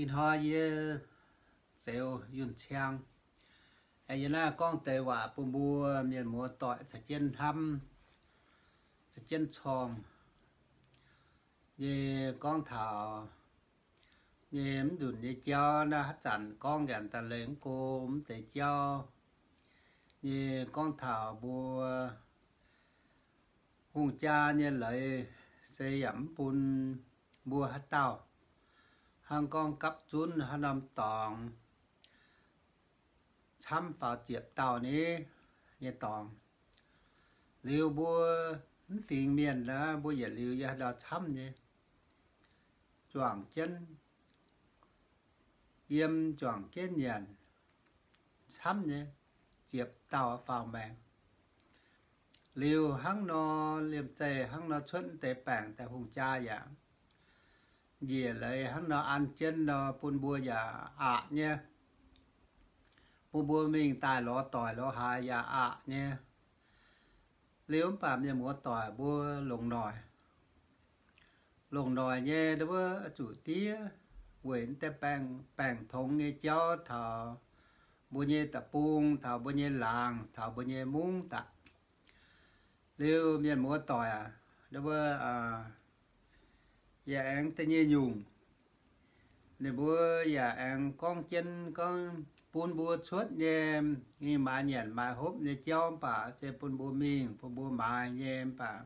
Ih hnoi yie Zeuz Yunh Ciang, yie naaiv gorngv deix waac bun mbuo mienh muoz doic caux jienv hnamv, caux jienv corng nyei gorngv taux nyei mv nzunc nyei jauv. Naaiv haaix zanc gorngv nyanc daaih leiz mv go mv deix jauv nyei gorngv taux mbuo hungh jaa nyei leiz se yaac mv bun mbuo haaix dauh hnangv gorngv gapv zunv haaix norm dorngx camv faaux ziepc dauh ni nyei dorngx. Liuz mbuo mv fingx mienh aeqv, mbuo yietc liuz yiem haaix ndau camv nyei, juangc jienv yiem, juangc jienv nyanc, camv nyei, ziepc dauh faaux maengx. Liuz hnangv nor, liemh zeih hnangv nor cuotv deix baengc daaih hungh jaa yaac njiec leiz hnangv nor an jienv nor bun mbuo yaac aqc nyei, bun mbuo mingh daaih lorz doic lorz haaix yaac aqc nyei. Liuz mv baac mienh muoz doic mbuo longc noic, longc noic nyei wuov zuqc diev weic deix baengc tongx nyei jauv taux mbuo nyei deic-bung, taux mbuo nyei laangz, taux mbuo nyei mungv daaih. Liuz mienh muoz doic, yaac aengx da'nyeic nyungc, ninh mbuo yaac aengx gorngv jienv gorngv bun mbuo cuotv nyei, ninh maaiz nyanc maaiz hopv nyei jauv mv baac se bun mbuo mingh, bun mbuo maaiz nyei mv baac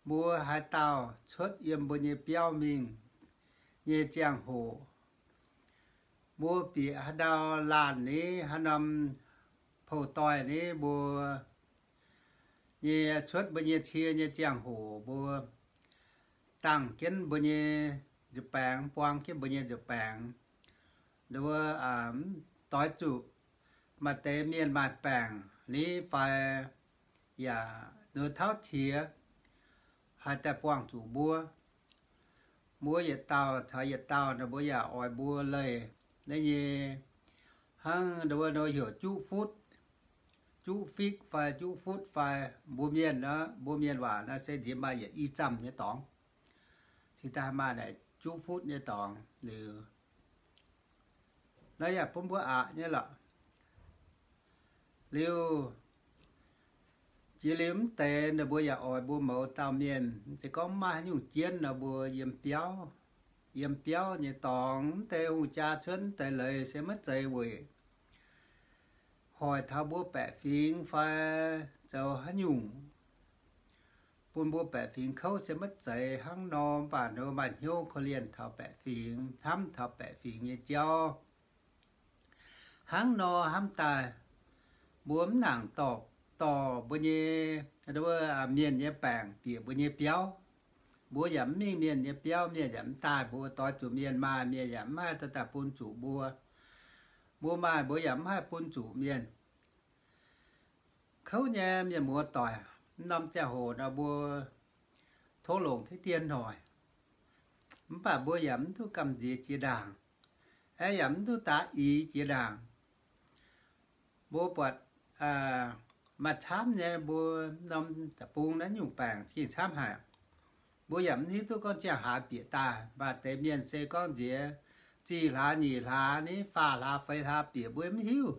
mbuo haaix dauh cuotv yiem mbuo nyei biauv mingh nyei ziangh hoc, mbuo bieqc haaix ndau laanh ni, haaix norm pou-doix ni, mbuo nyei cuotv mbuo nyei cie nyei ziangh hoc mbuo dangh jienv mbuo nyei nzuih baengx, buang jienv mbuo nyei nzuih baengx. Doix zuqc maaih deix mienh maaih baengc ni fai yaac nor tauv qiex haih daaih buangh zuqc mbuo. Mbuo yietc dauh caux yietc dauh nor mbuo yaac oix mbuo leih nyei, hnangv nor heuc juqv futv, juqv fikv fai juqv futv fai, mbuo mienh, mbuo mienh waac naaiv se nziex maaih yietc i zamh nyei dorngx. Cingx daaih maaih naaic juqv futv nyei dorngx liuz, naaiv yaac bun mbuo aqc nyei lorqc. Liuz, jiex liuz mv deix nor mbuo yaac oix mbuo mouz dauh mienh, se gorngv maaih haaix nyungc jienv nor mbuo yiem biauv, yiem biauv nyei dorngx, mv deix hungh jaa cuotv mv deix leiz se maiv zeiz weic hoic taux mbuo baeqc fingx fai zoux haaix nyungc bun mbuo baeqc fingx kouv se maiv zeiz hnangv nor, mv baac nor maaih hnyouv korv-lienh taux baeqc fingx, hnamv taux baeqc fingx nyei jauv. Hnangv nor hnamv daaih, mbuo mv nangc dorh, dorh mbuo nyei mienh nyei baengc bieqc mbuo nyei biauv. Mbuo yaac mv mingh mienh nyei biauv, mienh yaac mv daaih mbuo. Doix zuqc mienh maaih, mienh yaac mv haih dorh daaih bun zuqc mbuo. Mbuo maaih, mbuo yaac mv haih bun zuqc mienh. Kouv nyei mienh muoz doic, mv norm ziangh hoc nor mbuo tov longc diqv dien noic, mv baac mbuo yaac mv duqv gamh nziex jiex ndaangc, aeqv, yaac mv duqv daav ix jiex ndaangc. Mbuo buatc maaih camv nyei, mbuo norm deic-bung naaiv nyungc baengc zingh camv haic. Mbuo yaac mv hiuv duqv gorngv ziangh hlaax bieqc daaih. Maaih deix mienh se gorngv nziex zih hlaax, nyic hlaax, ni faah hlaax, feix hlaax bieqc mbuo mv hiuv.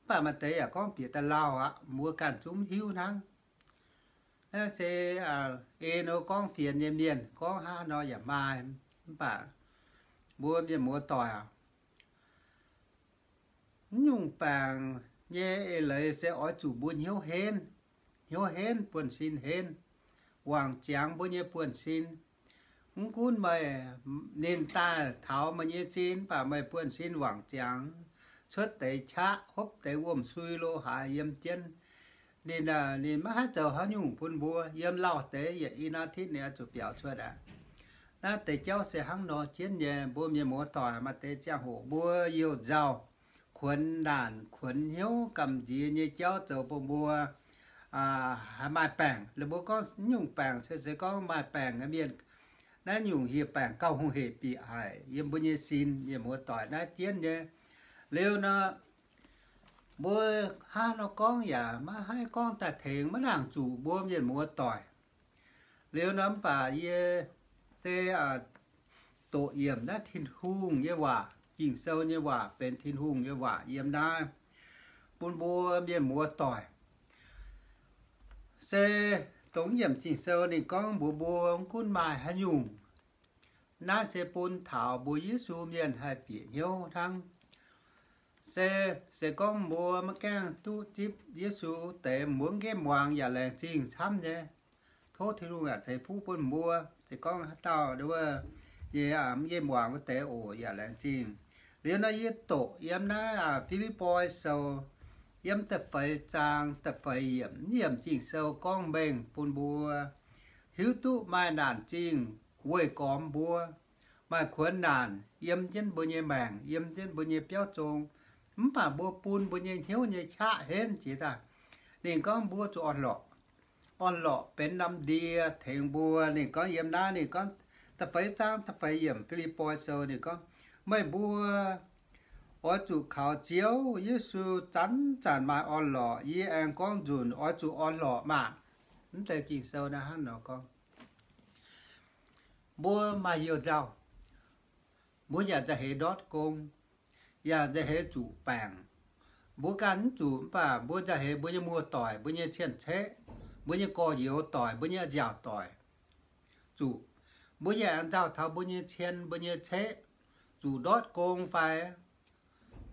Mv baac maaih deix yaac gorngv bieqc daaih lauh aqv, mbuo ganh zungv mv hiuv hnangv. Naaiv se ei nor gorngv fienx nyei mienh gorngv hnangv nor yaac maaih, mv baac mbuo mienh muoz doic aac, mv nyungc baengc nyei eix leiz se oix zuqc mbuo hnyouv henv, hnyouv henv, buonv-sin henv, wangc ziangx mbuo nyei buonv-sin. Mv gunv meih, ninh daaih taux meih nyei sin, mv baac meih buonv-sin wangc ziangx, cuotv deix qaqv, hopv deix wuom-sui lo haaix yiem jienv, ninh, ninh maiv haih zoux haaix nyungc bun mbuo. Yiem lauh deix yietc i norm อาทิตย์ ninh oix zuqc biaux cuotv aqv. Naaiv deix jauv se hnangv nor jienv nyei. Mbuo mienh muoz doic maaih deix ziangh hoc mbuo youh nzauh, kuonx naanc kuonx hnyouv gamh nziex nyei jauv zoux bun mbuo haih maaih baengc. Liuz mbuo gorngv nyungc baengc se, se gorngv maaih baengc nyei mienh, naaiv nyungc hieh baengc gauh hungh hec bieqc haic yiem mbuo nyei sin. Mienh muoz doic, naaiv jienv nyei. Liuz nor, mbuo hnangv nor gorngv yaac maiv haih gorngv daaih tengx, maiv nangc zuqc mbuo mienh muoz doic. Liuz nor mv baac yie se doqc yiemc naaiv Tin-Hungh nyei waac, Ging-Sou nyei waac benx Tin-Hungh nyei waac yiem naaiv bun mbuo mienh muoz doic. Se dongh yiemc Ging-Sou ninh gorngv mbuox mbuo mv gunv maaih haaix nyungc, naaiv se bun taux mbuo Yesu mienh haih bieqc hnyouv hnangv. Se, se gorngv mbuo maiv gaengh duqv zipv Yesu deix, mbuo mv nqemh muangx yaac laengz zingh camv nyei. Tov Tin-Hungh yaac ceix fuqv bun mbuo. Se gorngv haaix dauh nyei mv nqemh muangx wuov deix oc yaac laengz zingh. Liuz nor yie doqc yiem naaiv Fi^lipv^poi Sou, yiem da'feix zaang da'feix yiemc, yiemc Ging-Sou gorngv mengh bun mbuo hiuv duqv maaih naanc zingh weih gormx mbuo, maaih kuonx naanc yiem jienv mbuo nyei maengc, yiem jienv mbuo nyei biauv zong, mv baac mbuo bun mbuo nyei hnyouv nyei qaqv henv jiex daaih. Ninh gorngv mbuo zuqc orn-lorqc. Orn-lorqc benx norm ndie tengx mbuo. Ninh gorngv yiem naaiv, ninh gorngv da'feix zaang da'feix yiemc Fi^lipv^poi Sou ninh gorngv, meih mbuo oix zuqc kaux Ziouv Yesu zanc-zanc maaih orn-lorqc. Yie aengx gorngv nzunc, oix zuqc orn-lorqc maah! Mv deix Ging-Sou naaiv hnangv nor gorngv, mbuo maaih youh nzauh, mbuo yaac nzauh heix ndortv gong, yaac nzauh heix zuqc baengc. Mbuo ganh mv zuqc, mv baac mbuo nzauh heix mbuo nyei muoz-doic, mbuo nyei cien-ceqv, mbuo nyei gorx-youz doic, mbuo nyei nziaauc doic zuqc. Mbuo yaac nzauh taux mbuo nyei cien, mbuo nyei ceqv zuqc ndortv gong fai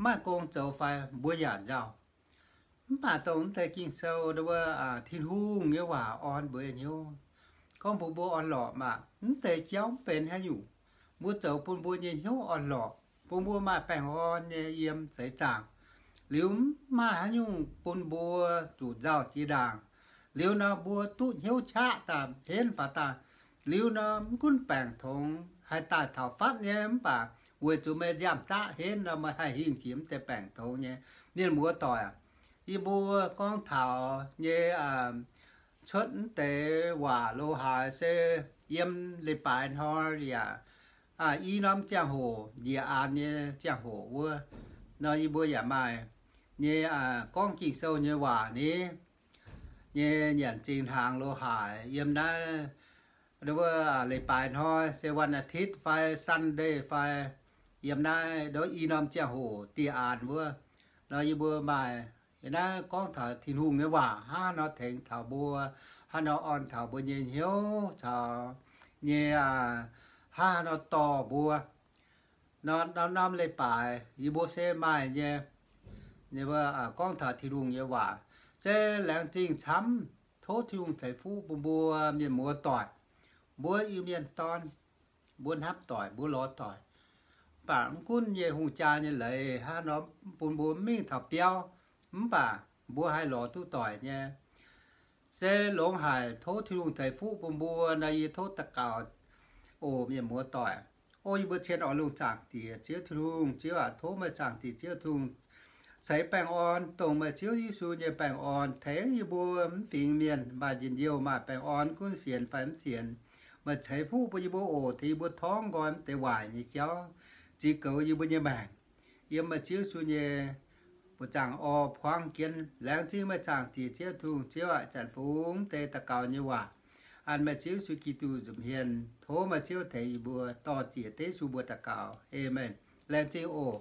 maaih gong zoux fai, mbuo yaac nzauh. Mv baac dongh mv deix Ging-Sou, Tin-Hungh nyei waac orn mbuo nyei hnyouv, gorngv mbuox mbuo orn-lorqc maah! Mv deix jauv mv benx haaix nyungc, mbuo zoux bun mbuo nyei hnyouv orn-lorqc, bun mbuo maaih baengh orn nyei yiem seix zaangc. Liuz mv maaih haaix nyungc bun mbuo zuqc nzauh jiex ndaangc. Liuz nor mbuo duqv hnyouv qaqv daaih henv faaux daaih. Liuz nor mv gunv baengc tongx haih daaih taux fatv nyei, mv baac weic zuqc meih nziaamv-zaqv henv nor, meih haih hingh jiex mv deix baengc tongx nyei. Mienh muoz-doic, yie mbuo gorngv taux nyei cuotv mv deix waac lo haaix se yiem leiz-baaix hnoi yaac i norm ziangh hoc, njiec aanx nyei ziangh hoc wuov nor, yie mbuo yaac maaih nyei gorngv Ging-Sou nyei waac ni nyei nyanc zingh hnaangx lo haaix yiem naaiv wuov leiz-baaix hnoi se วันอาทิตย์ fai Sunday fai yiem naaiv i norm ziangh hoc dieh aanx wuov nor, yie mbuo maaih naaiv gorngv taux Tin-Hungh nyei waac hnangv haaix nor tengx taux mbuo, hnangv haaix nor orn taux mbuo nyei hnyouv caux nyei, hnangv haaix nor dorh mbuo. Nor norm-norm leiz-baaix yie mbuo se maaih nyei, gorngv taux Tin-Hungh nyei waac se laengz zingh camv. Tov Tin-Hungh ceix fuqv bun mbuo mienh muoz-doic, mbuo Iu-Mienh dorn, mbuo hnamv doic, mbuo lorz doic. Mv baac mv gunv nyei hungh jaa nyei leiz hnangv haaix nor bun mbuo mv mingh taux biauv, mv baac mbuo haih lorz duqv doic nyei. Se longx haic, tov Tin-Hungh ceix fuqv bun mbuo nor, yie tov daux gaux oc, mienh muoz-doic. O yie mbuo cien oix lungh zaangc Diex Ziouv Tin-Hungh, Ziouv aac, tov meih zaangc Diex Ziouv Tin-Hungh ceix baengh orn, dongh meih Ziouv Yesu nyei baengh orn tengx yie mbuo mv fingx mienh maaih njien-youh, maaih baengh orn, gunv sienx fai mv sienx. Meih ceix fuqv bun yie mbuo oc, tengx yie mbuo torngv nqoi mv deix waaic nyei jauv, ziux goux yie mbuo nyei maengc. Yiem meih Ziouv Yesu nyei buoz-zaangc orn-lorqc buangv jienv. Laengz zingh meih zaangc Diex Ziouv Tin-Hungh. Ziouv aac, Janx-Fungx mv deix daux gaux nyei waac an meih Ziouv Yesu Giduc nza'hmien. Tov meih Ziouv tengx yie mbuo dorh ziec dengv Yesu mbuo daux gaux. Aamen. Laengz zingh oc.